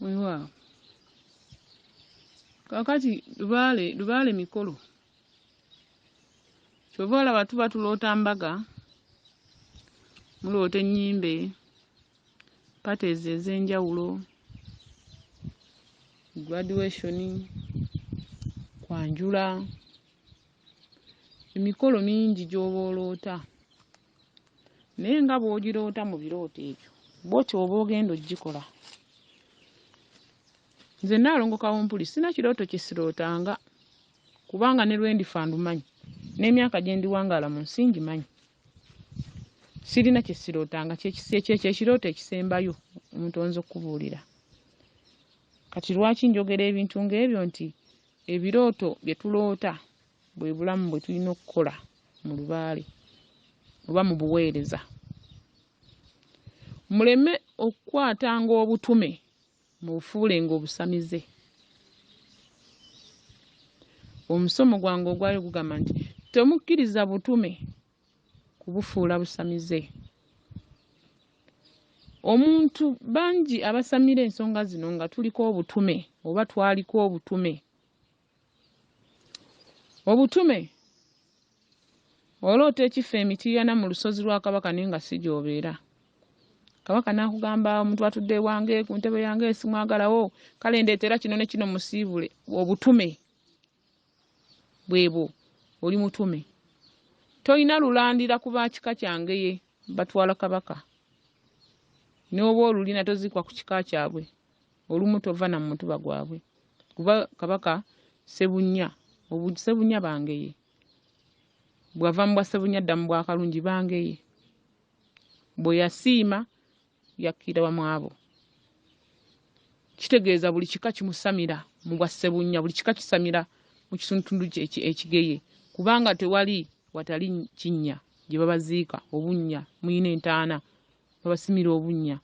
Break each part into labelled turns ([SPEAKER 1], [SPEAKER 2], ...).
[SPEAKER 1] Weewaawo. Kaakati lubaale lubaale mikolo. Kyova olaba tuba tuloota mbaga, muloota ennyimbe, parties ez'enjawulo, graduation, kwanjula, emikolo mingi gy'oba oloota. Naye nga bw'ogiroota mu birooto ebyo, bw'otyo oba ogenda ogikola. Nze Nnaalongo Kawumpuli sirina kirooto kye sirootanga kubanga ne lwe ndifa ndumanyi n'emyaka gye ndiwangaala mu nsi ngimanyi. Sirina kye sirootanga kye kirooto ekisembayo omutonzi okukubuulira. Kati lwaki njogera ebintu ng'ebyo nti ebirooto bye tuloota bwe bulamu bwe tulina okukola mu lubaale oba mu buweereza. Muleme okukwatanga obutume mubufuulenga obusamize. Omusomo gwange ogwali gugamba nti temukkiriza butume kubufuula busamize. Omuntu bangi abasamira ensonga zino nga tuliko obutume oba twaliko obutume. Obutume oloota ekifo emitiyana mu lusozi lwa Kabaka naye nga si gy'obeera. Kabaka n'akugamba omuntu atudde ewange ku ntebe yange simwagalawo kale ndeetera kino ne kino musiibule. Obutume bwebwo oli mutume. Tolina lulandira ku ba kika kyange ye batwala Kabaka. N'oba olulina toziikwa ku kika kyabwe. Olumu tova na mu mutuba gwabwe kuba Kabaka Ssebunnya Ssebunnya Bangeye bw'ava mu bwa Ssebunnya adda mu bwa Kalungi Bangeye bwe yasiima yakkira wamu abo. Kitegeeza buli kika kimusamira mu bwa Ssebunnya, buli kika kisamira mu kitundutundu ekigeye kubanga tewali watali kinnya gye babaziika obunnya mulina entaana babasimira obunnya.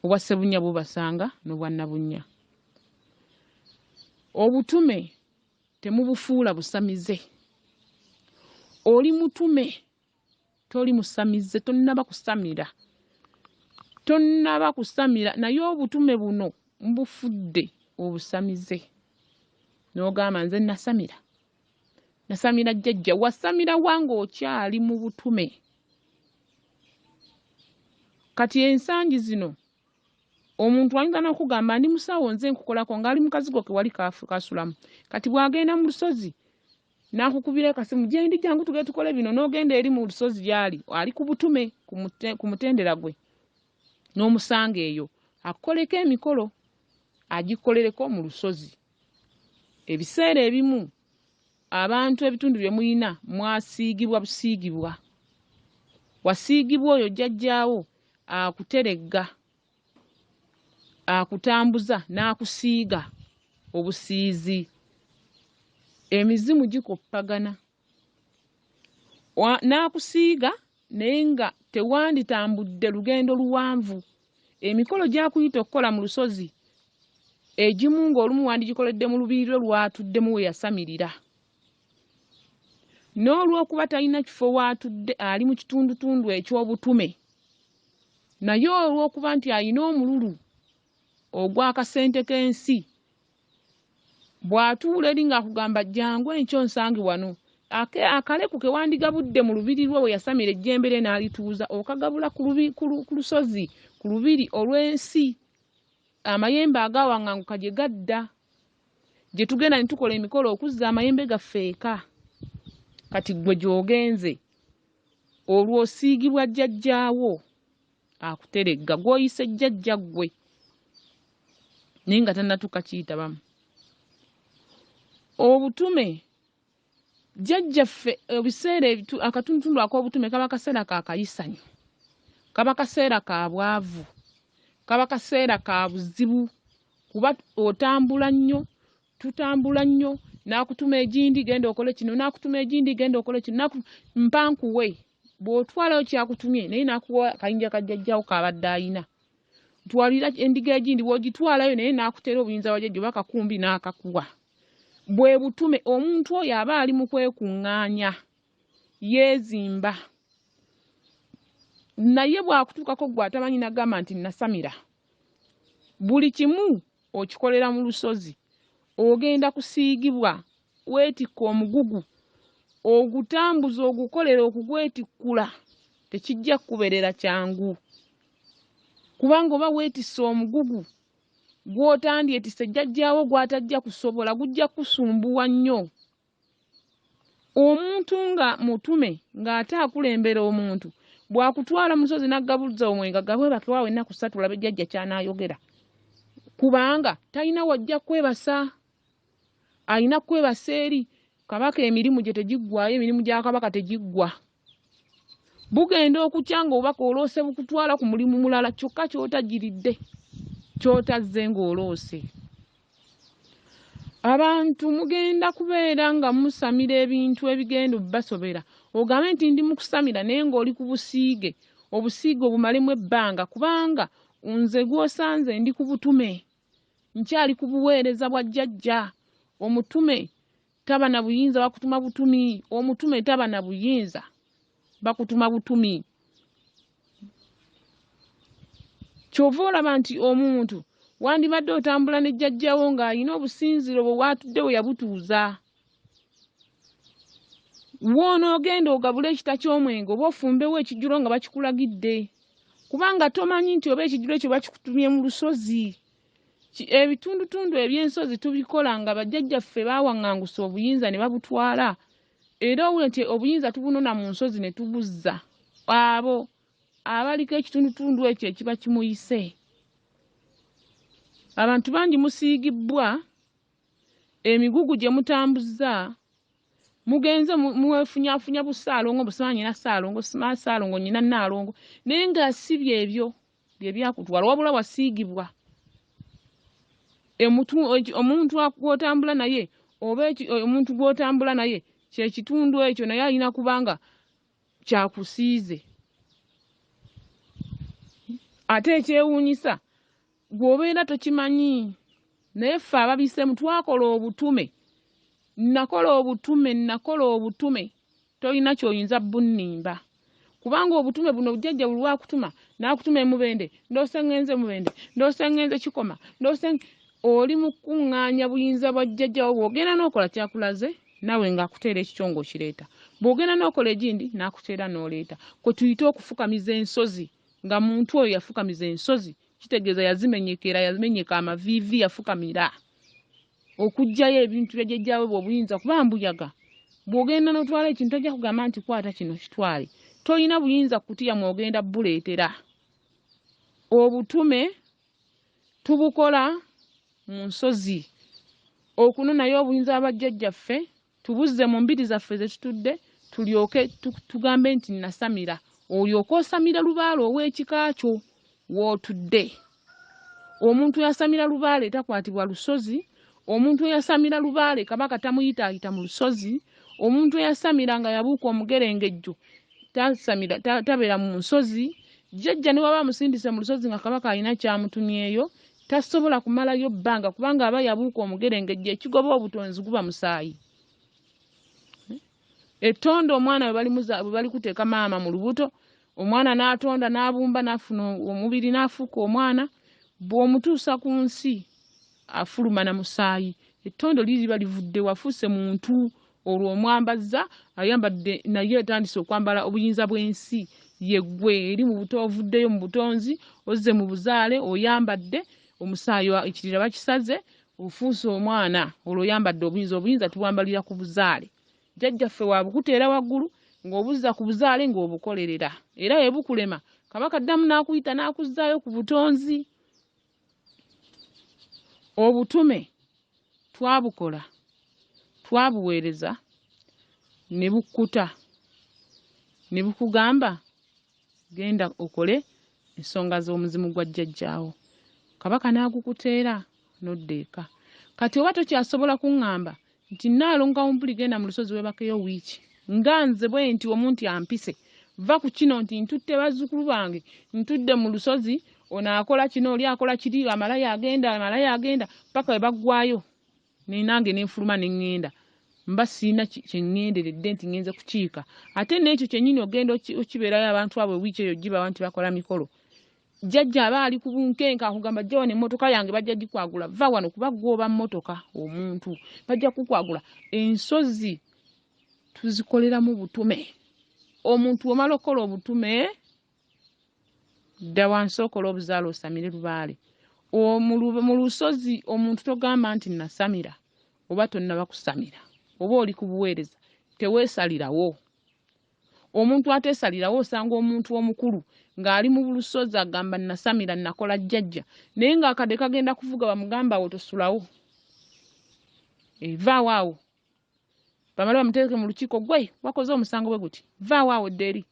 [SPEAKER 1] Obwa Ssebunnya bubasanga n'obwa Nabunnya. Obutume temubufuula busamize. Oli mutume toli musamize, tonnaba kusamira, tonnaba kusamira naye obutume buno mbufudde obusamize. N'ogamba nze nasamira, nasamira jjajja. Wasamira wa ng'okyali mu butume? Kati ensangi zino omuntu ayinza n'okugamba ndi musawo nze nkukolako ng'ali mu kazigo ke wali kasulamu. Kati bw'agenda mu lusozi n'akukubira akasimu gyendi jangu tugende tukole bino n'ogenda eri mu lusozi gy'ali ali ku butume ku mutendera gwe n'omusanga eyo akukoleko emikolo agikolereko mu lusozi. Ebiseera ebimu abantu ebitundu bye mulina mwasiigibwa busiigibwa. Wasiigibwa oyo jjajjaawo akuteregga, akutambuza n'akusiiga obusiizi. Emizimu gikoppagana. N'akusiiga naye nga tewanditambudde lugendo luwanvu. Emikolo gy'akuyita okukola mu lusozi egimu ng'olumu wandigikoledde mu lubiri lwe lw'atuddemu we yasamirira. N'olw'okuba talina kifo w'atudde ali mu kitundutundu eky'obutume naye olw'okuba nti alina omululu ogw'akasente k'ensi bw'atuula eri ng'akugamba jjangu enkyo nsange wano akaleku ke wandigabudde mu lubiri lwe we yasamira ejjembe lye n'alituuza okagabula ku lusozi ku lubiri olw'ensi amayembe agaawaŋŋanguka gye gadda gye tugenda ne tukola emikolo okuzza amayembe gaffe eka. Kati ggwe gy'ogenze olwo osiigibwa jjajjaawo akuteregga gw'oyise jjajja ggwe naye nga tannatuuka kiyitabamu. Obutume jjajjaffe ebiseera akatundutundu ak'obutume kaba kaseera ka kayisanyo, kaba kaseera ka bwavu, kaba kaseera ka buzibu kuba otambula nnyo, tutambula nnyo n'akutuma egindi genda okole kino n'akutuma egindi genda okole kino mpa nkuwe bw'otwalayo kyakutumye naye n'akuwa akayinja ka jjajjawo k'abadde ayina ntwalira endiga egindi bw'ogitwalayo naye n'akuteera obuyinza bwa jjajja oba akakumbi n'akakuwa. Bwe butume omuntu oyo aba ali mu kwekuŋŋaanya yeezimba naye bw'akutuukako ggwe atamanyi n'agamba nti nasamira. Buli kimu okikolera mu lusozi. Ogenda kusiigibwa, weetikke omugugu, ogutambuze ogukolere okugwetikkula tekijja kukubeerera kyangu. Kubanga oba weetisse omugugu gw'otandyetisse jjajjaawo gw'atajja kusobola gujja kukusumbuwa nnyo. Omuntu nga mutume ng'ate akulembera omuntu bw'akutwala mu lusozi n'aggabuza omwenge agabwebake waawo ennaku ssatu olabe jjajja ky'anaayogera kubanga talina wajja kwebasa alina kwebasa eri kabaka emirimu gye tegiggwayo emirimu gya kabaka tegiggwa bugenda okukya ng'obubaka oloose bukutwala ku mulimu mulala kyokka ky'otagiridde ky'otazze ng'oloose. Abantu mugenda kubeera nga musamira ebintu ebigenda obbasobera ogambe nti ndi mu kusamira naye ng'oli ku busiige obusiige obumalemu ebbanga kubanga nze gw'osanze ndi ku butume nkyali ku buweereza bwa jjajja omutume taba na buyinza bakutuma butumi omutume taba na buyinza bakutuma butumi kyova olaba nti omuntu wandibadde otambula ne jjajjawo ng'alina obusinziro bwe waatudde we yabutuuza woonoogenda ogabule ekita ky'omwenge oba ofumbewo ekijjulo nga bakikulagidde kubanga tomanyi nti oba ekijjulo ekyo bakikutumye mu lusozi ebitundutundu eby'ensozi tubikola nga bajjajjaffe baawaŋŋangusa obuyinza ne babutwala era owulira nti obuyinza tubunona mu nsozi ne tubuzza abo abaliko ekitundutundu ekyo ekiba kimuyise. Abantu bangi musiigibbwa emigugu gye mutambuzza mugenze mwefunyafunya busaalongo busima nyina saalongo sima saalongo nyina naalongo naye nga si byebyo bye byakutwala wabula wasiigibwa omuntu gw'otambula naye oba omuntu gw'otambula naye kyekitundu ekyo naye alina kubanga kyakusiize ate ekyewuunyisa gw'obeera tokimanyi naye ffe ababiseemu twakola obutume nakola obutume nakola obutume tolina kyoyinza bunnimba kubanga obutume buno jjajja buli lwakutuma n'akutuma emubende ndoose ŋŋenze mubende ndoose ŋŋenze kikoma ndoose oli mu kukuŋŋaanya buyinza bwa jjajjawo bw'ogenda n'okola kyakulaze naawe ng'akuteera ekikyo ng'okireeta bw'ogenda n'okola egindi n'akuteera n'oleeta kwe tuyite okufukamiza ensozi nga muntu oyo yafukamiza ensozi kitegeeza yazimenyekera yamenyeka amaviivi yafukamira okuggyayo ebintu bya jjajjaawe bw'obuyinza kuba mbuyaga bw'ogenda n'otwala ekintu tajja kugamba nti kwata kino kitwale tolina buyinza kutiya mwogenda buleetera obutume tubukola mu nsozi okunonayo obuyinza bwa bajjajjaffe tubuzze mu mbiri zaffe ze tutudde tulyoke tugambe nti nasamira olyoke osamira lubaale ow'ekika kyo w'otudde omuntu eyasamira lubaale takwatibwa lusozi omuntu eyasamira lubaale kabaka tamuyitaayita mu lusozi omuntu eyasamira nga yabuuka omugerengejjo tasamira tabeera mu nsozi jjajja ne waba amusindise mu lusozi nga kabaka alina kyamutumyeyo tasobola kumalayo bbanga kubanga aba yabuuka omugerengejjo ekigoba obutonzi guba musaayi ettondo omwana bwe bali kuteeka maama mu lubuto omwana n'atonda n'abumba n'afuna omubiri n'afuuka omwana bw'omutuusa ku nsi afuluma na musaayi ettondo liri liba livudde wafuuse muntu olwo omwambazza ayambadde naye atandise okwambala obuyinza bw'ensi yeggwe eri mu buto ovuddeyo mu butonzi ozze mu buzaale oyambadde omusaayi ekirira bakisaze ofuuse omwana olwo oyambadde obuyinza obuyinza tubwambalira ku buzaale jjajjaffe wabukuteera waggulu ng'obuzza ku buzaale ng'obukolerera era ebukulema kabaka ddamu n'akuyita n'akuzzaayo ku butonzi obutume twabukola twabuweereza ne bukkuta ne bukugamba genda okole ensonga z'omuzimu gwa jjajjaawo kabaka n'agukuteera n'odda eka kati oba tokyasobola kuŋŋamba nti Nnaalongo Kawumpuli genda mu lusozi weebakeyo wiiki nga nze bwe nti omuntu ampise va ku kino nti ntutte bazzukulu bange ntudde mu lusozi ono akola kino oli akola kiri amalayo agenda amalayo agenda paka we baggwayo nenange nenfuluma ne ŋŋenda mba sirina kye ŋŋenderedde nti ŋŋenze kukiika ate n'ekyo kyennyini ogenda okibeerayo abantu abo wiiki eyo gibawa nti bakola mikolo Jjajja aba ali ku bunkenke akugamba jja wano emmotoka yange bajja gikwagula, va wano kuba ggwe oba mmotoka omuntu bajja kukwagula. Ensozi tuzikoleramu butume. Omuntu omala okukola obutume dda wansi okole obuzaale osamire lubaale. Mu lusozi omuntu togamba nti nasamira oba tonnaba kusamira oba oli ku buweereza teweesalirawo. Omuntu ateesalirawo osanga omuntu omukulu ng'ali mu lusozi agamba nasamira nakola jjajja naye ng'akadde kagenda kuvuga bamugamba awo tosulawo, vaawo awo bamale bamuteeke mu lukiiko, gwe wakoze omusango bwe guti, vaawo awo dda eri,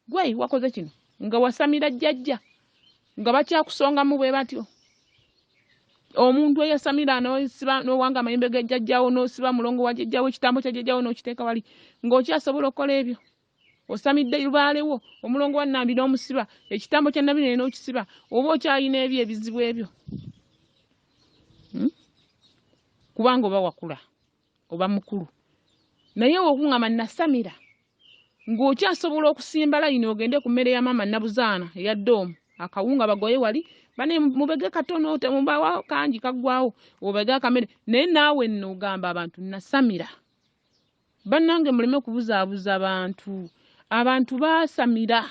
[SPEAKER 1] gwe wakoze kino nga wasamira jjajja nga bakyakusongamu bwe batyo. Omuntu eyasamira n'osiba n'owanga amayembe ga jjajjawo n'osiba mulongo wa jjajjawo ekitambo kya jjajjawo n'okiteeka wali ng'okyasobola okukola ebyo. Osamidde lubaalewo omulongo wa Nnambi n'omusiba ekitambo kya Nabinene n'okisiba oba okyalina ebyo ebizibu ebyo, Kubanga oba wakula oba mukulu. Naye okuŋŋamba nasamira ng'okyasobola okusimba layini ogende ku mmere ya maama Nabuzaana eya ddoomu akawunga bagoye wali bane mubege katono temubawa kangi kaggwawo obege akamere naye naawe nno ogamba abantu nasamira. Bannange muleme kubuzaabuza bantu. Abantu baasamira,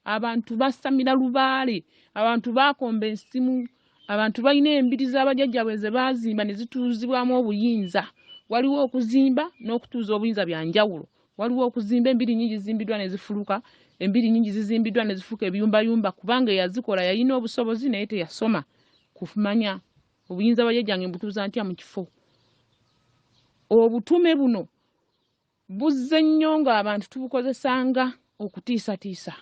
[SPEAKER 1] abantu basamira lubaale, abantu baakomba ensimu, abantu balina embiri z'abajjajjaabwe ze baazimba ne zituuzibwamu obuyinza. Waliwo okuzimba n'okutuuza obuyinza bya njawulo. Waliwo okuzimba embiri nnyingi zizimbiddwa ne zifuluka, embiri nnyingi zizimbiddwa ne zifuuka ebiyumbayumba kubanga eyazikola yalina obusobozi naye teyasoma kumanya obuyinza bwa jjajjange mbutuuza ntya mu kifo. Obutume buno buzze nnyo ng'abantu tubukozesanga okutiisatiisa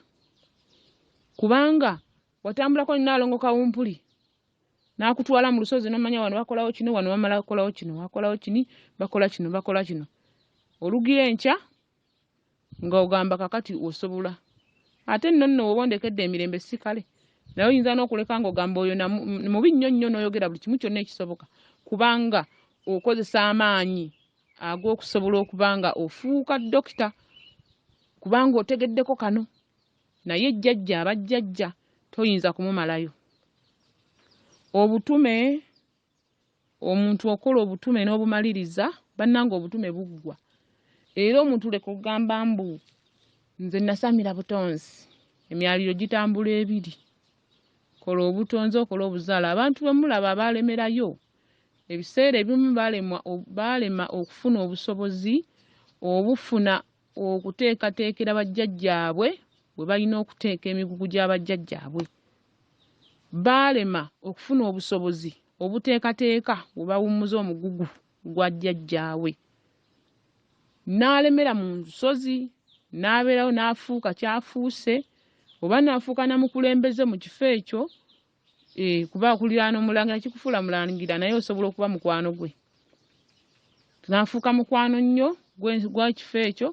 [SPEAKER 1] kubanga watambulako ne Nnaalongo Kawumpuli n'akutwala mu lusozi n'omanya wano bakolawo kino, wano bamala kukolawo kino, bakolawo kini, bakola kino, bakola kino. Olugira enkya ng'ogamba kakati osobola. Ate nno nno woba ondekedde emirembe si kale naye oyinza n'okuleka ng'ogamba oyo mubi nnyo nnyo n'oyogera buli kimu kyonna ekisoboka kubanga okozesa amaanyi ag'okusobola okuba nga ofuuka dokita kubanga otegeddeko kano. Naye jjajja aba jjajja toyinza kumumalayo. Obutume omuntu okola obutume n'obumaliriza bannange obutume buggwa. Era omuntu leka okugamba mbu nze nasamira butonzi emyaliro gitambula ebiri. Kola obutonzi okole obuzaale. Abantu bwe mulaba abaalemerayo ebiseera ebimu baalema okufuna obusobozi obufuna okuteekateekera bajjajjaabwe bwe balina okuteeka emigugu gya bajjajjaabwe. Baalema okufuna obusobozi obuteekateeka we bawummuza omugugu gwa jjajjaabwe. N'alemera mu nsozi n'abeerawo n'afuuka ky'afuuse oba n'afuuka na mukulembeze mu kifo ekyo, kuba okuliraana omulangira kikufuula mulangira naye osobola okuba mukwano gwe. N'afuuka mukwano nnyo gw'ekifo ekyo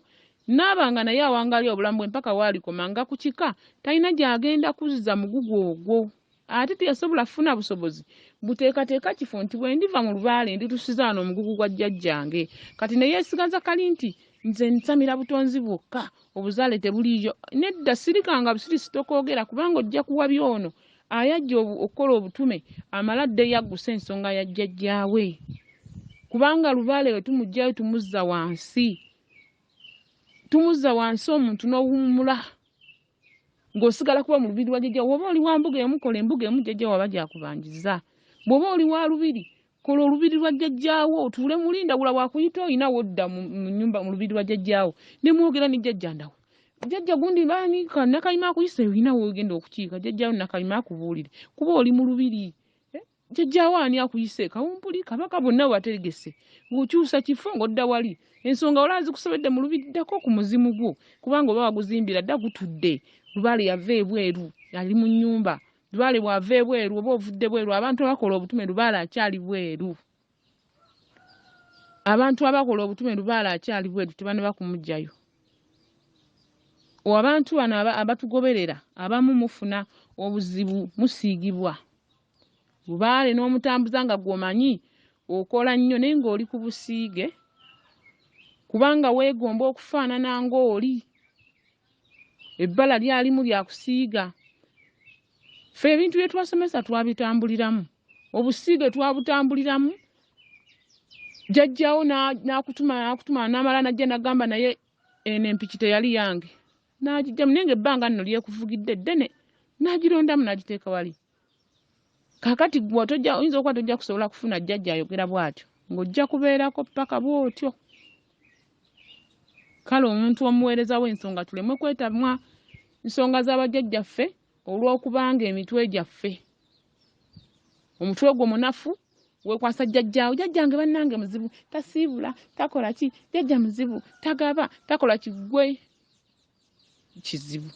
[SPEAKER 1] n'aba nga naye awangaali obulamu bwe mpaka w'alikoma nga ku kika talina gy'agenda kuzza mugugu ogwo. Ate teyasobola kufuna busobozi buteekateeka kifo nti bwe ndiva mu lubaale nditusiza wano omugugu gwa jjajjange. Kati ne yeesigaza kali nti nze nsamira butonzi bwokka obuzaale tebuliiyo. Nedda sirikanga busirisi tokoogera kubanga ojja kuwabya ono ayajja okukola obutume amale addeyo agguse ensonga ya jjajjaawe. Kubanga lubaale bwe tumuggyayo tumuzza wansi, tumuzza wansi omuntu n'owummula ng'osigala kuba mu lubiri lwa jjajja. Bw'oba oli wa mbuga emu kola embuga emu jjajja waba gy'akubanjiza. Bw'oba oli wa lubiri kola olubiri lwa jjajjaawo otuule muli Ndawula bw'akuyita olina w'odda mu nnyumba mu lubiri lwa jjajjaawo ne mwogera ne jjajja Ndawula. Jjajja gundi baani Nakayima akuyise olina w'ogenda okukiika jjajjaawo Nakayima akubuulire kuba oli mu lubiri. Jjajjaawo ani akuyise Kawumpuli Kabaka bonna wategese ng'okyusa kifo ng'odda wali. Ensonga olaba zikusobedde mu lubiri ddako ku muzimu gwo kubanga oba waguzimbira dda gutudde. Lubaale yava ebweru ali mu nnyumba. Lubaale bw'ava ebweru oba ovudde bweru abantu abakola obutume lubaale akyali bweru. Abantu abakola obutume lubaale akyali bweru tebannaba kumuggyayo. Abantu bano abatugoberera abamu mufuna obuzibu musiigibwa. Lubaale n'omutambuza nga gw'omanyi okola nnyo naye ng'oli ku busiige kubanga weegomba okufaanana ng'oli. Ebbala lyalimu lya kusiiga. Ffe ebintu bye twasomesa twabitambuliramu, obusiige twabutambuliramu. Jjajjawo n'akutuma n'akutuma n'amala n'ajja n'agamba naye eno empiki teyali yange, n'agijjamu naye ng'ebbanga nno lyekuvugidde ddene, n'agirondamu n'agiteeka wali. Kaakati ggwe tojja, oyinza okuba tojja kusobola kufuna jjajja ayogera bw'atyo, ng'ojja kubeerako ppaka bw'otyo. Kale omuntu omuweereza w'ensonga tuleme kwetamwa nsonga za bajjajjaffe olw'okubanga emitwe gyaffe, omutwe gwo munafu, weekwasa jjajjaawo, jjajjange bannange muzibu, tasiibula, takola ki, jjajja muzibu, tagaba, takola ki, ggwe kizibu.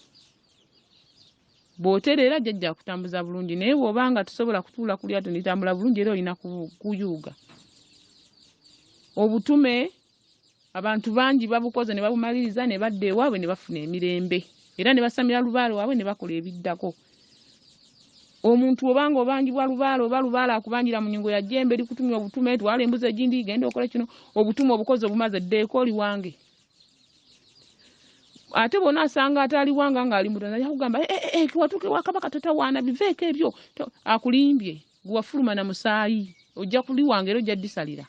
[SPEAKER 1] Bw'otereera jjajja akutambuza bulungi, naye bw'oba nga tosobola kutuula ku lyato litambula bulungi era olina kuyuuga. Obutume abantu bangi babukoze ne babumaliriza ne badda ewaabwe ne bafuna emirembe era ne basamira lubaale waabwe ne bakola ebiddako. Omuntu obanga obanjibwa lubaale oba lubaale akubanjira mu nnyingo ya jjembe likutumya obutume, twala embuzi egindi, genda okole kino, obutume obukoze obumaze, ddeeko oli wange. Ate bw'onaasanga atali wanga ng'ali mutonzi ajja kugamba eh, eh, eh, watuuka ewa kabaka totawaana, biveeko ebyo, akulimbye, gwe wafuluma na musaayi, ojja kuliwanga era ojja ddisalira.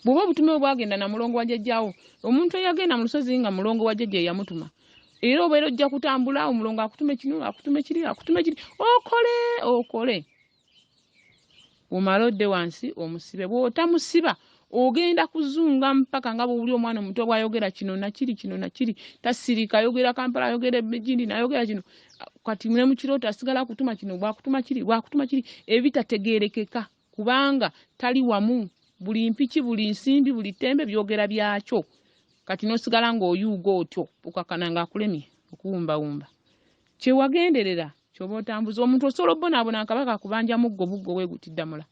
[SPEAKER 1] Bw'oba obutume bwe bwagenda na mulongo wa jjajjaawo, omuntu eyagenda mu lusozi nga mulongo wa jjajja eyamutuma, era obeera ojja kutambula, omulongo akutume kino, akutume kiri, akutume kiri, okole okole, omale odde wansi omusibe. Bw'otamusiba ogenda kuzunga mpaka nga bw'owulira omwana omuto bw'ayogera kino nakiri, kino nakiri, tasirika, ayogera Kampala, ayogera ebigindi, n'ayogera kino, kati ne mu kirooto asigala akutuma kino, bw'akutuma kiri, bw'akutuma kiri, ebitategeerekeka kubanga tali wamu. Buli mpiki, buli nsimbi, buli ttembe byogera byakyo, kati n'osigala ng'oyuuga otyo okakana ng'akulemye okuwumbawumba kye wagenderera ky'oba otambuza. Omuntu osobola obubonaabona kabaka akubanja muggo buggo bwe guti ddamula,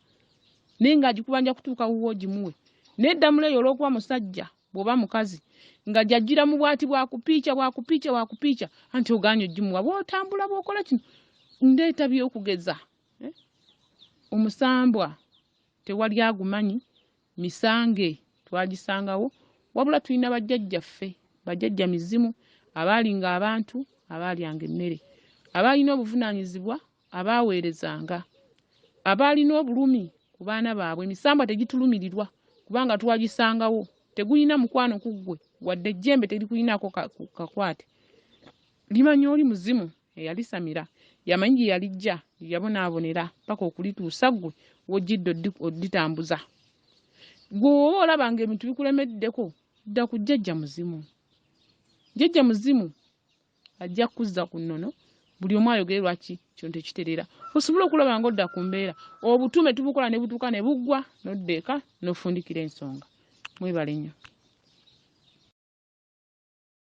[SPEAKER 1] naye ng'agikubanja kutuuka wuwo ogimuwe, naye eddamula eyo olw'okuba musajja bw'oba mukazi nga gyajjira mu bwati bwakupiica bwakupiica bwakupiica, anti ogaanye ogimuwa, bw'otambula bw'okola kino ndeeta by'okugeza eh? Omusambwa tewali agumanyi, misange twagisangawo, wabula tulina bajjajjaffe, bajjajja mizimu abaalinga abantu abaalyanga emmere, abaalina obuvunaanyizibwa, abaaweerezanga, abaalina obulumi ku baana baabwe. Emisambwa tegitulumirirwa kubanga twagisangawo, tegulina mukwano ku ggwe, wadde ejjembe terikulinako kakwate, limanya oli muzimu eyalisamira, yamanyi gye yalijja, yabonaabonera paka okulituusa ggwe w'ojjidde odditambuza. Ggwe oba olaba ng'ebintu bikulemeddeko, dda ku jjajja muzimu. Jjajja muzimu ajja kukuzza ku nnono, buli omu ayogere lwaki kino tekiterera, osobole okulaba ng'odda ku mbeera. Obutume tubukola ne butuuka ne buggwa, n'odda eka n'ofundikira ensonga. Mwebale nnyo.